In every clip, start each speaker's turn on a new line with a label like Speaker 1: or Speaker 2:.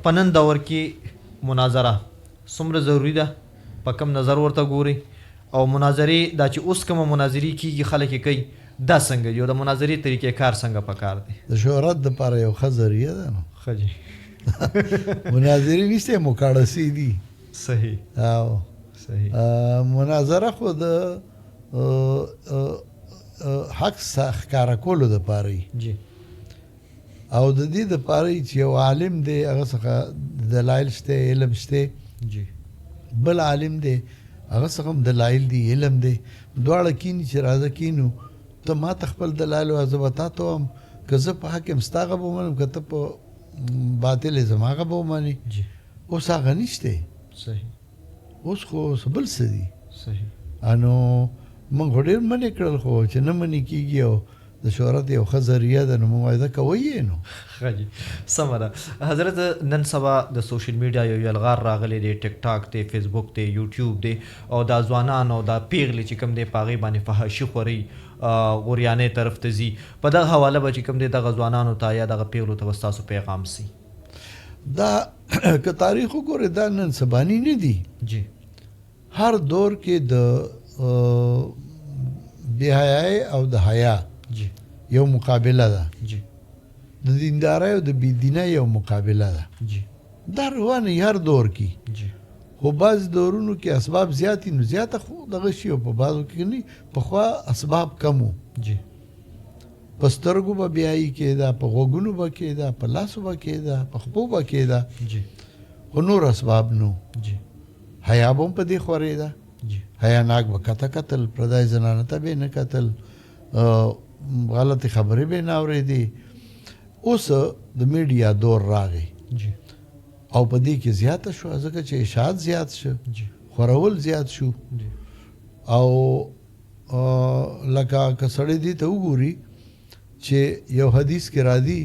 Speaker 1: په نن دور کې مناظره څومره ضروري ده، په کوم نظر ورته ګوري، او مناظرې دا چې اوس کومه مناظرې کیږي خلک یې کوي دا څنګه دي، او د مناظرې طریقې کار څنګه پکار دی؟
Speaker 2: د شهرت دپاره یو ښه ذریعه ده نو.
Speaker 1: ښه جي.
Speaker 2: مناظرې نشته، مکاړسې دي.
Speaker 1: صحیح.
Speaker 2: او
Speaker 1: صحیح.
Speaker 2: مناظره خو د حق ښکاره کولو دپاره وي.
Speaker 1: جي.
Speaker 2: او د دې دپاره چې یو عالم دی هغه څخه دلایل شته، علم شته.
Speaker 1: جي.
Speaker 2: بل عالم دی هغه څخه هم دلایل دي، علم دی. دواړه کیني چې راځه کینو، ته ما ته خپل دلایل ووایه، زه به تا ته ووایم. که زه په حق یم ستا هغه به ومنم، که ته په باطل یې زما هغه به ومنې.
Speaker 1: جي.
Speaker 2: اوس هغه نشته.
Speaker 1: صحیح.
Speaker 2: اوس خو څه بل څه دي.
Speaker 1: صحیح.
Speaker 2: انو موږ خو ډېر منې کړل، خو چې نه منې کېږي او د شهرت یو ښه ذریعه ده، نو موږ وایو دا کوئ یې نو.
Speaker 1: ښه جي، سمه ده. حضرت نن سبا د سوشل میډیا یو یلغار راغلی دی، ټیک ټاک دی، فیسبوک دی، یوټیوب دی، او دا ځوانان او دا پیغلې چې کوم دی په هغې باندې فحاشي خوري، غوریانې طرف ته ځي. په دغه حواله به چې کوم دی دغه ځوانانو ته یا دغه پیغلو ته به ستاسو پیغام سي؟
Speaker 2: دا که تاریخ وګورئ دا نن سباني نه دي.
Speaker 1: جي.
Speaker 2: هر دور کې د بې حیايۍ او د حیا
Speaker 1: جي.
Speaker 2: یو مقابله ده.
Speaker 1: جي.
Speaker 2: د دیندارۍ او د بې دینۍ یو مقابله ده.
Speaker 1: جي.
Speaker 2: دا روانه هر دور کې.
Speaker 1: جي.
Speaker 2: خو بعض دورونو کې اسباب زیات دي، نو زیاته خو دغه شي، او په بعضو کې نه، پخوا اسباب کم وو.
Speaker 1: جي.
Speaker 2: په سترګو به بیایي کېده، په غوږونو به کېده، په لاسو به کېده، په خپو به کېده.
Speaker 1: جي.
Speaker 2: خو نور اسباب نو.
Speaker 1: جي.
Speaker 2: حیا به هم په دې خورېده.
Speaker 1: جي.
Speaker 2: حیاناک به کته کتل، پردی زنانه ته به یې نه کتل، غلطې خبرې به یې نه اورېدې. اوس د میډیا دور راغی.
Speaker 1: جي.
Speaker 2: او په دې کې زیاته شوه، ځکه چې اشاعت زیات شو،
Speaker 1: جي.
Speaker 2: خورول زیات شو.
Speaker 1: جي.
Speaker 2: او لکه که سړی دې ته وګوري چې یو حدیث کې راځي،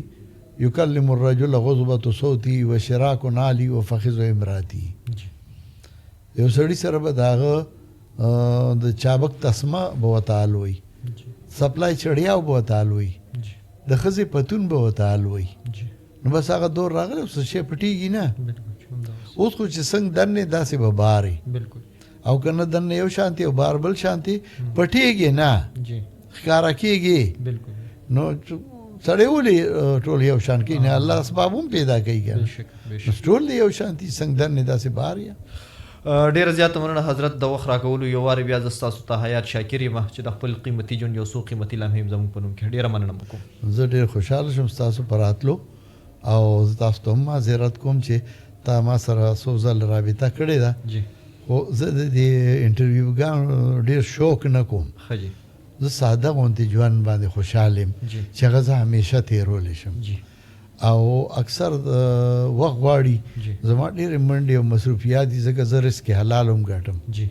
Speaker 2: یکلم الرجل غضبة صوتي وشراک نعلي وفخذ امراتي.
Speaker 1: جي.
Speaker 2: یو سړي سره به د هغه د چابک تسمه به ورته الوي،
Speaker 1: جي.
Speaker 2: سپلای چړیاو به ورته الوي،
Speaker 1: جي.
Speaker 2: د ښځې پتون به ورته الوي.
Speaker 1: جي.
Speaker 2: نو بس هغه دور راغلی، اوس څه شی پټېږي نه.
Speaker 1: بالکل، همداسې.
Speaker 2: اوس خو چې څنګه دننې داسې به بار وي.
Speaker 1: بالکل.
Speaker 2: او که نه دننه یو شانتي او بار بل شانتي، پټېږي نه،
Speaker 1: جي.
Speaker 2: ښکاره کېږي.
Speaker 1: بالکل.
Speaker 2: نو سړی ولې ټول یو شان کوي؟ نه، الله اسباب هم پیدا کوي که نه.
Speaker 1: بېشک، بېشک.
Speaker 2: نو ټول یو شان دي، څنګه دننې داسې بار یا.
Speaker 1: ډېره زیاته مننه حضرت د وخت راکولو. یو وارې بیا زه ستاسو ته حیات شاکر یم چې د خپل قیمتي ژوند یو څو قیمتي لمحې هم زموږ په نوم کې. ډېره مننه مو کوم.
Speaker 2: زه ډېر خوشحاله شوم ستاسو په راتلو، او زه تاسو ته هم معذرت کوم چې تا ما سره څو ځل رابطه کړې ده.
Speaker 1: جي.
Speaker 2: خو زه د دې انټرویوګانو ډېر شوق نه کوم.
Speaker 1: ښه جي.
Speaker 2: زه ساده غوندې ژوند باندې خوشحال یم
Speaker 1: جي.
Speaker 2: چې هغه زه همیشه تېرولی شم.
Speaker 1: جي.
Speaker 2: او اکثر وخت غواړي.
Speaker 1: جي.
Speaker 2: زما ډېرې منډې او مصروفیات دي، ځکه زه رزق حلال هم ګټم.
Speaker 1: جي.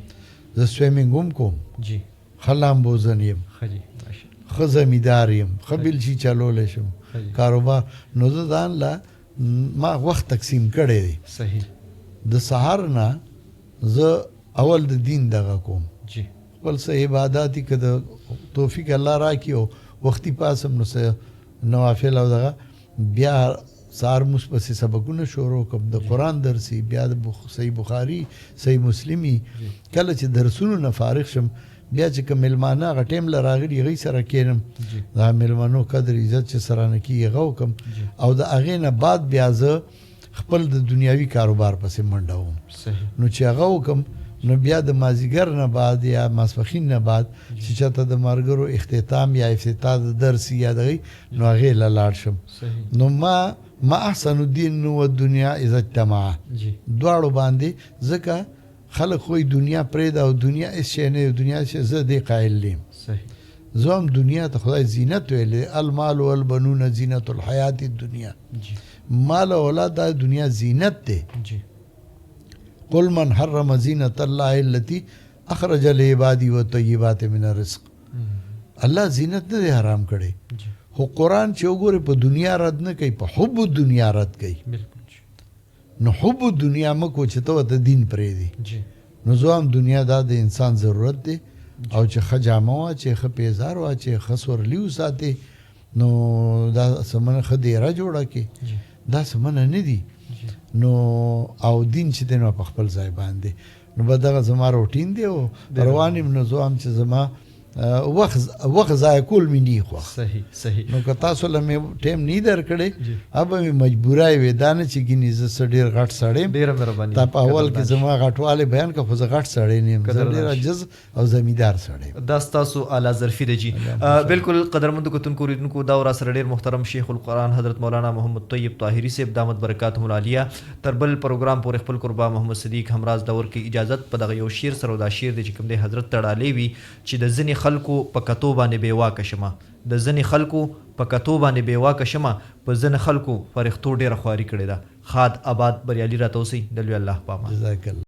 Speaker 2: زه سویمینګ هم کوم.
Speaker 1: جي.
Speaker 2: ښه لامبوزن یم.
Speaker 1: ښه جي، ماشاءالله.
Speaker 2: ښه زمیندار یم، ښه بیلچي چلولی شم،
Speaker 1: ښه جي.
Speaker 2: کاروبار. نو زه ځان له ما وخت تقسیم کړی دی.
Speaker 1: صحیح.
Speaker 2: د سهار نه زه اول د دین دغه کوم.
Speaker 1: جي.
Speaker 2: خپل څه عبادات دي، که د توفیق الله راکړي او وختي پاڅم نو څه نوافل او دغه، بیا سهار لمونځ پسې سبقونه شروع کړم، د قرآن درسي، بیا د صحیح بخاري، صحیح مسلمي.
Speaker 1: جي.
Speaker 2: کله چې درسونو نه فارغ شم، بیا چې کوم مېلمانه هغه ټایم له راغلي هغوی سره کښېنم،
Speaker 1: جي.
Speaker 2: دا مېلمنو قدر عزت چې سره نه کېږي هغه وکړم.
Speaker 1: جي.
Speaker 2: او د هغې نه بعد بیا زه خپل د دنیاوي کاروبار پسې منډه وم.
Speaker 1: صحیح.
Speaker 2: نو چې هغه وکړم، نو بیا د مازیګر نه بعد یا ماسپښین نه بعد
Speaker 1: جي.
Speaker 2: چې چاته د ملګرو اختتام یا افتتاح د درس یا دغې، نو هغې له لاړ شم.
Speaker 1: صحیح.
Speaker 2: نو ما احسن الدین نو دنیا اذا اجتمع.
Speaker 1: جي.
Speaker 2: دواړو باندې، ځکه خلک خو یې دنیا پرېږده او دنیا هېڅ شی نه دی، دنیا هېڅ شی، زه دې قایل نه یم.
Speaker 1: صحیح.
Speaker 2: زه هم دنیا ته خدای زینت ویلی، المال والبنون زینت الحیات الدنیا.
Speaker 1: جي.
Speaker 2: مال او اولاد دا دنیا زینت دی.
Speaker 1: جي.
Speaker 2: قل من حرم زینت الله التي اخرج لعبادي والطیبات من الرزق. الله زینت نه دی حرام کړی.
Speaker 1: جي.
Speaker 2: خو قرآن چې وګورې په دنیا رد نه کوي، په حب دنیا رد کوي.
Speaker 1: بالکل.
Speaker 2: نو حب دنیا مه کوه چې ته ورته دین پرېږدې.
Speaker 1: جي.
Speaker 2: نو زه هم دنیا دا د انسان ضرورت دی،
Speaker 1: جي.
Speaker 2: او چې ښه جامه واچې، ښه پیزار واچې، ښه سورلي وساتې، نو دا سمنه ښه دیره جوړه کړې.
Speaker 1: جي.
Speaker 2: دا څه منع نه دي. نو او دین چې دی نو په خپل ځای باندې، نو به دغه زما روټین دی او روان یم. نو زه هم چې زما وخت ضایع کول مې نه خوښ.
Speaker 1: صحیح صحیح.
Speaker 2: نو که تاسو له مې ټایم نه درکړی اب مې مجبورای وي، دا نه چې ګینې زه څه ډېر غټ سړی یم.
Speaker 1: ډېره مهرباني.
Speaker 2: تا په اول کې زما غټوالی بیان کړه، خو زه غټ سړی نه یم، زه ډېر عاجز او زمیندار سړی یم.
Speaker 1: دا ستاسو اعلی ظرفي دی جی. بالکل قدرمند کتونکو اوریدونکو، دا را سره ډېر محترم شیخ القرآن حضرت مولانا محمد طیب طاهري صاحب دامت برکاتهم العالیه. تر بل پروګرام پورې خپل قربا محمد صدیق همراز دور کې اجازت په دغه یو شعر سره. دا شعر دی چې کوم دی حضرت تړالې وي چې د ځینې خلکو په کتو باندې بې واکه شمه، د ځینې خلکو په کتو باندې بې واکه شمه، په ځینې خلکو فرښتو ډېره خواري کړې ده. ښاد، آباد، بریالي راته اوسئ. د لوی الله په امان.
Speaker 2: جزاک الله.